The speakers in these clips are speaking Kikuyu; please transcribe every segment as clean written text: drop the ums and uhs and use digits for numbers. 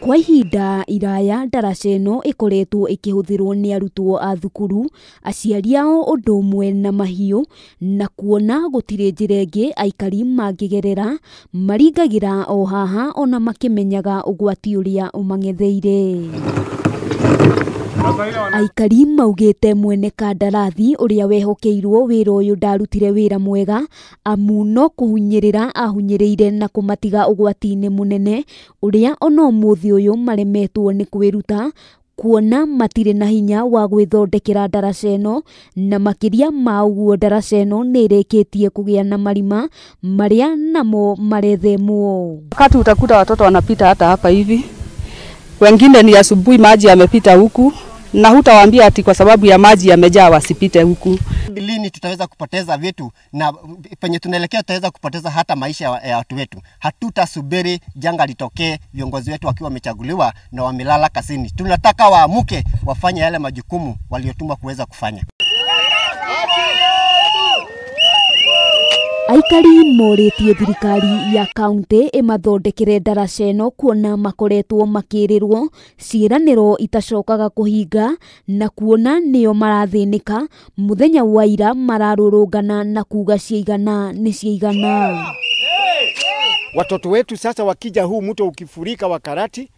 Kwa ihinda iraya ndaraca ĩno ĩkoretwo ĩkĩhũthĩrwo nĩ arutwo a thukuru, aciari ao ũndũ ũmwe na mahiũ, na kuona gũtirĩ njĩra ĩngĩ aikari mangĩgerera, maringagĩra o haha ona makĩmenyaga ũgwati ũrĩa ũmang'etheire. Aikari maugĩte mwene kandarathi ũrĩa wehokeirwo wĩra ũyũ ndarutire wĩra mwega, amu no kũhunyĩrĩra ahunyĩrĩire na kũmatiga ũgwati-inĩ mũnene ũrĩa ona ũmũthĩ ũyũ maremetwo nĩ kwĩruta, kuona matirĩ na hinya wa gwĩthondekera ndaraca ĩno, na makĩria ma ũguo ndaraca ĩno nĩ ĩrĩkĩtie kũgĩa na marima marĩa namo marethemwo. Wakati utakuta watoto wanapita hata hapa hivi, wengine ni asubuhi maji yamepita huku, na hutawaambia ati kwa sababu ya maji yamejaa wasipite huku. Lini tutaweza kupoteza vitu na penye tunaelekea tutaweza kupoteza hata maisha ya watu wetu. Hatutasubiri janga litokee viongozi wetu wakiwa wamechaguliwa na wamelala kazini. Tunataka waamuke wafanye yale majukumu waliotumwa kuweza kufanya. Aikari morĩtie thirikari ya kaunti ĩmathondekere ndaraca ĩno kuona makoretwo makĩrĩrwo ciĩranĩro itacokaga kũhinga, na kuona nĩo marathĩnĩka mũthenya wa ira mararũrũngana na kuga ciaigana nĩ ciaigana. Watoto wetu sasa wakija huu mto ukifurika wa Karati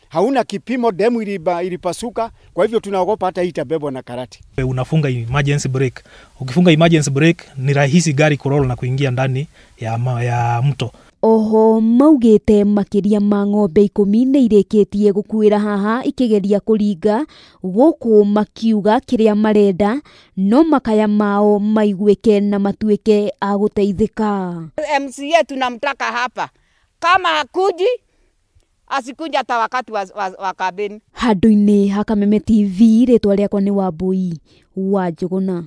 hauna kipimo, demu ilipasuka, kwa hivyo tunaogopa hata itabebwa na Karati. Unafunga emergency brake. Ukifunga emergency brake ni rahisi gari kuroll na kuingia ndani ya mto. Oho maugĩte makĩria ma ng'ombe 10 nĩ irĩkĩtie gũkuĩra haha ikĩgeria kũringa gũkũ, makiuga kĩrĩa marenda no makaya mao maiguĩke na matuĩke a gũteithĩka. MCA tunamtaka hapa, kama hakuji asikunja hata wakati wa kampeni. Handũ-inĩ ha Kameme TV, rĩtwa rĩakwa nĩ Wambui wa Njũgũna.